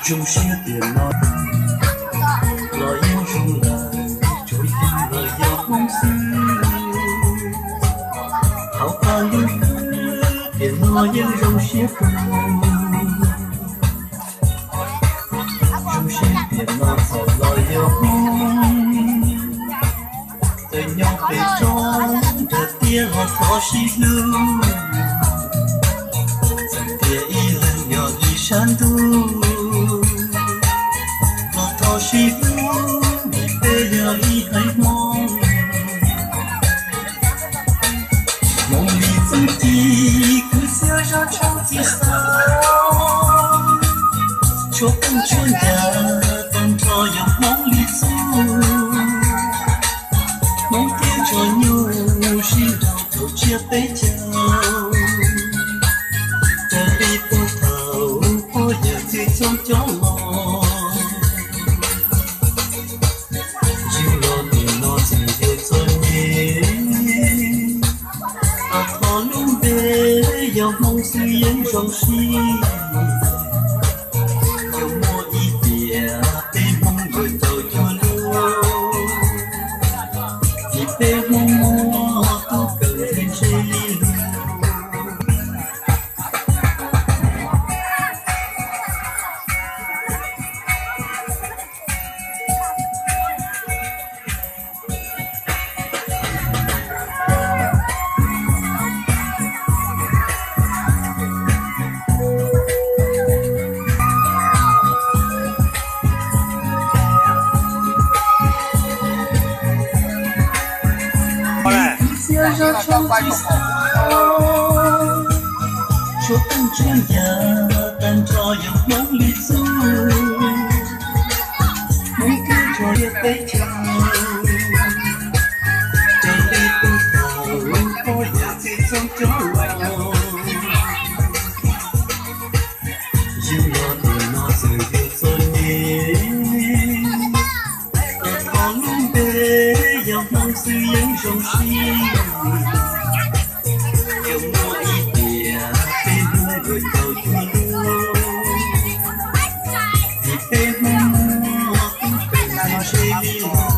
Zoo siab tias no los yeej zoo lawm, tsuas yog los yog Hmoob xwb. Hauv qab lub tiam no yeej zoo siab kawg. Zoo siab tias no txawm los yog Hmoob, txawm nyob pem tsob nrag tiaj los thov sib hlub. Txawm tias ib leeg yog ib sab ntuj los thov sib hlub, vim peb yog ib haiv Hmoob. Hmoob li txuj ci, kwv txhiaj zaj tshoob txhij xaus, tshuaj qeej tshuaj ncas tag nrho yog Hmoob li txuj. Hmoob thiaj tso nyuj sib nraus rau tsiab peb caug, raws li puag thaum pog yawg txwj txheej coj los. Yug los nim no txawm yuav txom nyem, los thov lub npe yog Hmoob xwb yeej zoo siab. Yuav muaj ib tiam peb Hmoob yuav caum cuag luag, vim peb Hmoob muaj tub kawm ntxhais ntse li luag. Txhiaj zaj tshoob txhij xaus, tshuaj qeej tshuaj ncas tag nrho yog Hmoob li txuj. Hmoob thiaj tso tsiab peb caug, raws li puag thaum pog yawg txwj txheej coj los. Yug los nim no txawm yuav txom nyem, los thov lub npe yog Hmoob xwb yeej zoo siab. Yuav muaj ib tiam peb Hmoob yuav caum cuag luag, vim peb Hmoob muaj tub kawm ntxhais ntse li luag.